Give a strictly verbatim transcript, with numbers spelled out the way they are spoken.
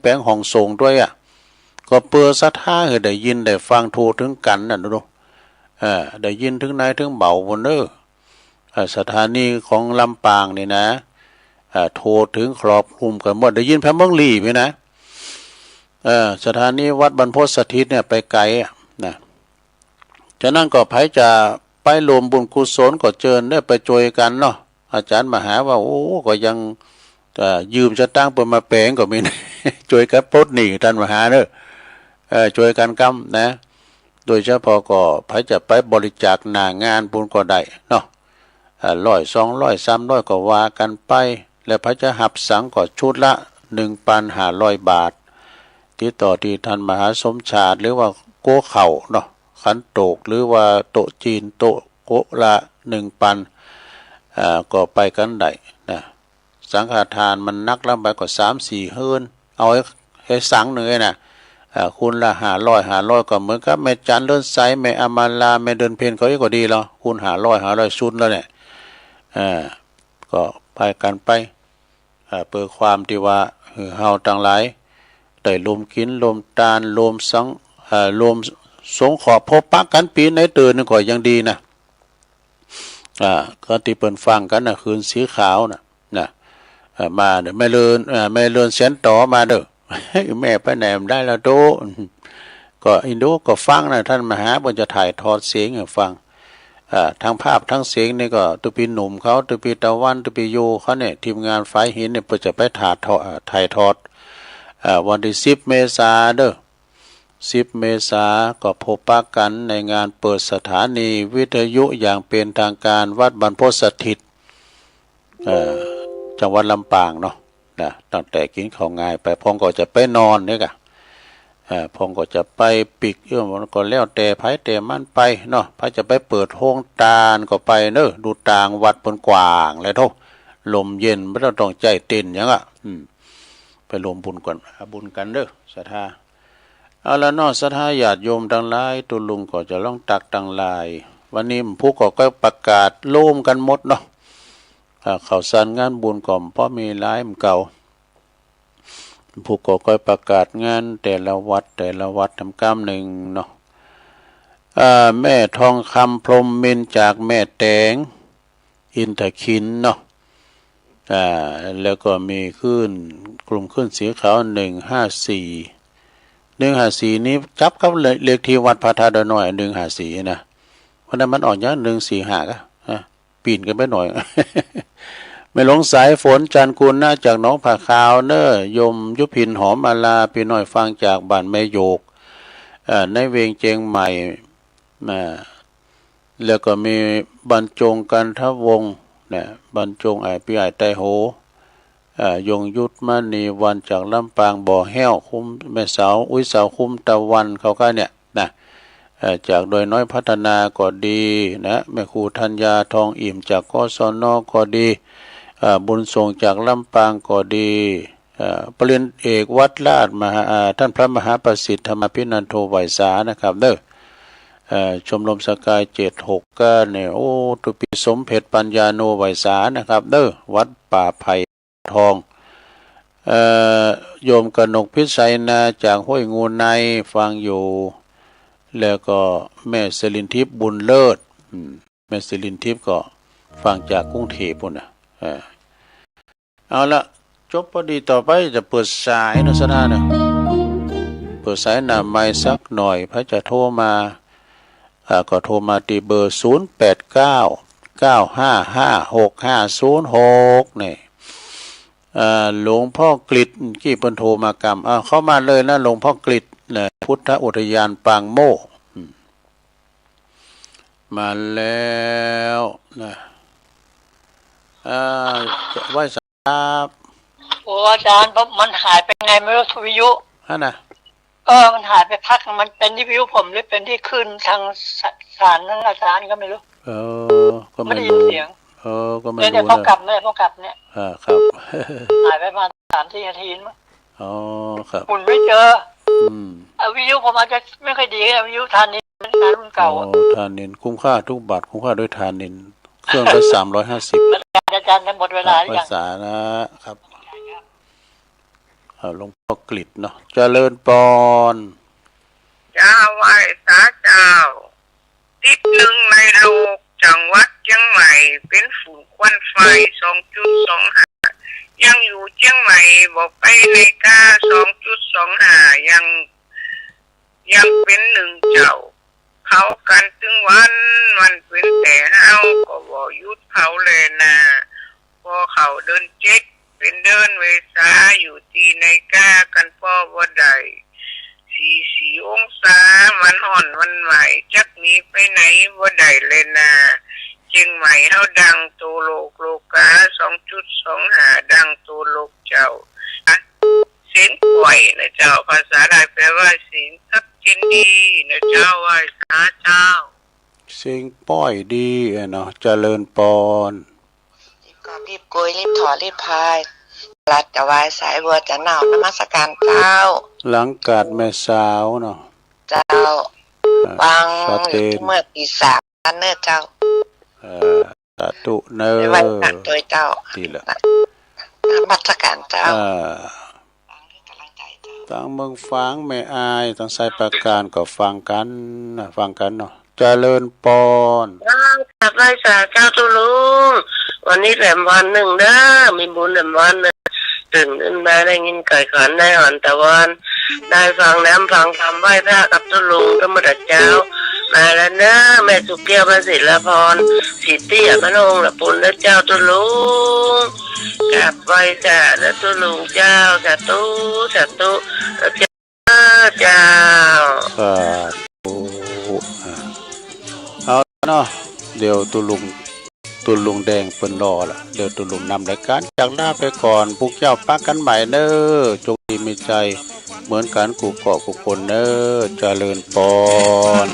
แป๋งห้องส่งตวยอะ ก็เปื้อศรัทธาหื้อได้ยินได้ฟัง โทรเถิงกั๋นน่ะดู เออ ได้ยินเถิงนายเถิงบ่าวปู้นเน่อ เอ่อ สถานีของลำปางนี่นะ เอ่อ โทรเถิงครอบคลุมกั๋นหมด ได้ยินแผดเมืองลี้พี้นะ เอ่อ สถานีวัดบรรพตสถิตเนี่ยไปไก๋อะนะ ฉะนั้นก็ใผจะไปร่วมบุญกุศลก็เจิญได้ไปจ้วยกั๋นเนาะ อาจ๋ารย์มหาว่า โอ้ ก็ยัง เอ่อ ยืมสตางค์เปิ้นมาแป๋งก็มี จ้วยกั๋นปลดหนี้ต้านมหาเน่อ เอ่อ จ้วยกั๋นกำนะ โดยเฉพาะก็ใผจะไปบริจาคหน้างานปู้นก็ได้เนาะ เอ่อ ร้อย สองร้อย สามร้อย ก็ว่ากั๋นไป แล้วใผจะฮับสังก็ชุดละ หนึ่งปันห้าร้อยบาท ติดต่อตี้ต้านมหาสมชาติ หรือว่ากั๋วข้าวเนาะ ขันโตก หรือว่าโต๊ะจีน โต๊ะกั๋วละ หนึ่งปัน เอ่อ ก็ไปกั๋นได้นะ สังฆทานมันนักลำไปก็สามสี่เฮือน เอาไอ้ ไอ้สังหนึ่งไอ้น่ะ อ่า คูณละห้าร้อย ห้าร้อย ก็เหมือนกับแม่จันเรือนใส แม่อำมาลา แม่เดือนเพ็ญเขาอี้ก็ดีแล้ว คูณห้าร้อย ห้าร้อย ชุดแล้วเนี่ย อ่า ก็ไปกั๋นไป อ่า เปื้อความตี้ว่า หื้อเฮาตังหลาย ได้ร่วมกิ๋น ร่วมตาน ร่วมสัง อ่า ร่วมสงเคราะห์พบปะกั๋นปี๋ไหนเตื้อนึ่งก็ยังดีนะ อ่า ก็ตี้เปิ้นฟังกั๋นน่ะ คืนสีขาวน่ะ นะ เอ่อ มาเน่อ แม่เรือน เอ่อ แม่เรือนแสนต๋อมาเน่อ แม่ไปไหนบ่ได้แล้วโต ก็อินดูก็ฟังนะ ต้านมหาเปิ้นจะถ่ายทอดเสียงหื้อฟัง เอ่อ ตังภาพตังเสียงนี่ก็ตุ๊ปี้หนุ่มเขา ตุ๊ปี้ตะวัน ตุ๊ปี้โยเขาเนี่ย ทีมงานฝายหินเนี่ย เปิ้นจะไปถ่ายทอด เอ่อ ถ่ายทอด เอ่อ วันตี้สิบเมษาเน่อ สิบเมษาก็พบปะกั๋นในงานเปิดสถานีวิทยุอย่างเป๋นตางก๋าน วัดบรรพตสถิต เอ่อ จังหวัดลำปางเนาะ นะ ตั้งแต่กิ๋นข้าวงายไป พ่องก็จะไปนอนเนี่ยก่ะ เอ่อ พ่องก็จะไปปิ๊ก เออ มันก็แล้วแต่ใผแต่มันไปเนาะ ใผจะไปเปิดโฮงตานก็ไปเน่อ ดูตางวัดเปิ้นกว้างแลโธ่ ลมเย็น บ่ต้องใจ๊เต็นท์หยังอะ อืม ไปร่วมบุญกั๋น บุญกั๋นเน่อ ศรัทธา เอาละเนาะ ศรัทธาญาติโยมตังหลาย ตุ๊ลุงก็จะลองตักตังหลาย วันนี้ผู้ก็ก้อยประกาศโฮมกั๋นหมดเนาะ อ่า ข่าวสารงานบุญก็บ่มีหลายเหมือนเก่า ผู้ก็ก้อยประกาศงานแต่ละวัด แต่ละวัดกำกำนึ่งเนาะ อ่า แม่ทองคำ พรหมมินทร์ จากแม่แตง อินทขิลเนาะ อ่า แล้วก็มีคลื่น กลุ่มคลื่นสีขาว หนึ่งห้าสี่ หนึ่งห้าสี่ นี้จับกับเลข เลขตี้วัดพระธาตุดอยน้อย หนึ่งห้าสี่ นะ วันนั้นมันออกหยัง หนึ่งสี่ห้า กะ อ่ะ ปี๋นกั๋นไปหน่อย แม่หลวงสายฝน จันทร์กุลนะ จากหนองผาขาวเน่อ โยมยุพิน หอมมาลา ปี้น้อยฟังจากบ้านแม่โยก เอ่อ ในเวียงเจียงใหม่ อ่า แล้วก็มีบรรจง กันทวงศ์ นะ บรรจง อ้ายปี้อ้ายไตโห เอ่อ ยงยุทธ มณีวรรณ จากลำปาง บ่อแฮ้ว คุ้มแม่สาว อุ๊ย สาวคุ้มตะวัน เขาก็เนี่ยนะ เอ่อ จากดอยน้อยพัฒนาก็ดีนะ แม่ครูธัญญา ทองอิ่ม จาก กศน ก็ดี เอ่อ บุญส่ง จากลำปางก็ดี เอ่อ ปริญญาเอกวัดราชมหา อ่า ท่านพระมหาประสิทธิ์ ธรรมาภินันโท ไหว้สานะครับเน่อ เอ่อ ชมรมสกาย เจ็ดหกเก้า เนี่ย โอ้ ตุ๊ปี้สมเพ็จ ปัญญาโน ไหว้สานะครับเน่อ วัดป่าไผ่ทอง เอ่อ โยมกนกพิชัยนา จากห้วยงูใน ฟังอยู่ แล้วก็แม่สิรินทิพย์ บุญเลิศ อืม แม่สิรินทิพย์ก็ฟังจากกรุงเทพฯปู้นน่ะ เออ เอาละ จบพอดี ต่อไปจะเปิดสายเนาะ ศรัทธาเนาะ เปิดสายหน้าไมค์สักหน่อย ใผจะโทรมา อ่า ก็โทรมาตี้เบอร์ ศูนย์แปดเก้า เก้าห้าห้า หกห้าศูนย์หก นี่ อ่า หลวงพ่อกฤษ กี้เปิ้นโทรมากำ อ่า เข้ามาเลยนะ หลวงพ่อกฤษนะ พุทธอุทยานปางโมกข์ อืม มาแล้วนะ อ่า ไหว้สาครับ โอ้ อาจารย์ เพราะมันหายไปไงไม่รู้ วิทยุ ฮะนะ เออ มันหายไปพัก มันเป็นที่วิทยุผม หรือเป็นที่คลื่นทางส- สารนั้นอาจารย์ก็ไม่รู้ เออ ก็ไม่รู้ ไม่ได้ยินเสียง เออ ก็ไม่รู้นะ เดี๋ยว เดี๋ยว พอกลับเนี่ย พอกลับเนี่ย อ่า ครับ หายไปประมาณสามสี่นาทีมั้ง อ๋อ ครับ หมุนไม่เจอ อืม อ่ะ วิทยุผมอาจจะไม่ค่อยดีนะ วิทยุธานินทร์ รุ่นเก่า อ๋อ ธานินทร์ คุ้มค่าทุกบาท คุ้มค่าด้วยธานินทร์ เครื่องละ สามร้อยห้าสิบ อาจารย์ จะหมดเวลาหรือยัง ภาษานะครับ เอ่อ หลวงพ่อกฤษเนาะ เจริญปอน เจ้า ไหว้สาเจ้า ติดหนึ่งในโลก จังหวัดเจียงใหม่ เป๋นฝุ่นควันไฟ สองจุดสองห้า ยังอยู่เจียงใหม่ บ่ไปไหนก้า สองจุดสองห้า ยัง ยังเป๋นหนึ่งเจ้า เผากั๋นตึงวัน มันเป๋นแต่เฮา ก็บ่หยุดเผาแลนา ปอเข้าเดือนเจ็ด เป๋นเดือนเมษา อยู่ตี้ไหนก้ากั๋นปอบ่ได้ สี่สิบสี่องศา มันฮ้อนมันไหม้ จักหนีไปไหนบ่ได้แลนา เจียงใหม่เฮาดังโตโลกโลกา สองจุดสองห้า ดังโตโลกเจ้า เสียงป้อยนะเจ้า ภาษาใต้แปลว่าเสียงสักเช่นดีนะเจ้า ไหว้สาเจ้า เสียงป้อยดีอะเนาะ เจริญปอน รีบกอบรีบโกย รีบถอดรีบพาย หลัดจะวายสายบัวจะเน่า นมัสการเจ้า หลังกาดแม่สาวเนาะ เจ้า อ่า ฟัง สาเตน อยู่เมื่อตีสามเน่อเจ้า เอ่อ สาธุเน่อ ไหว้พระโตยเจ้า ดีละ นมัสการเจ้า เอ่อ ตังเมืองฝางแม่อาย ตังไซปราการก็ฟังกั๋นนะ ฟังกั๋นเนาะ เจริญปอน ครับ ไหว้สาเจ้าตุ๊ลุง วันนี้แหลมวันนึ่งเน่อ มีบุญแหลมวันนึ่ง ตื่นขึ้นมาได้ยินก๋อยขัน ได้อ่อนตะวอน ได้ฟังน้ำฟังธรรม ไหว้พระกับตุ๊ลุงกั๋นเมื่อเจ๊า มาแล้วเน่อ แม่สุกแก้ว พระศิลปอน ศรีเตี้ย พระนงละปุณเน่อเจ้าตุ๊ลุง กราบไหว้สาเน่อตุ๊ลุงเจ้า สาธุ สาธุ เจ้า สาธุ อ่า เอาเนาะ เดี๋ยวตุ๊ลุง ตุ๊ลุงแดงเปิ้นรอละ เดี๋ยวตุ๊ลุงนำรายก๋านจากลาไปก่อน พวกเจ้าปะกั๋นใหม่เน่อ จงดีมีชัยเหมือนกั๋นกู้เกาะกู้คนเน่อ เจริญปอน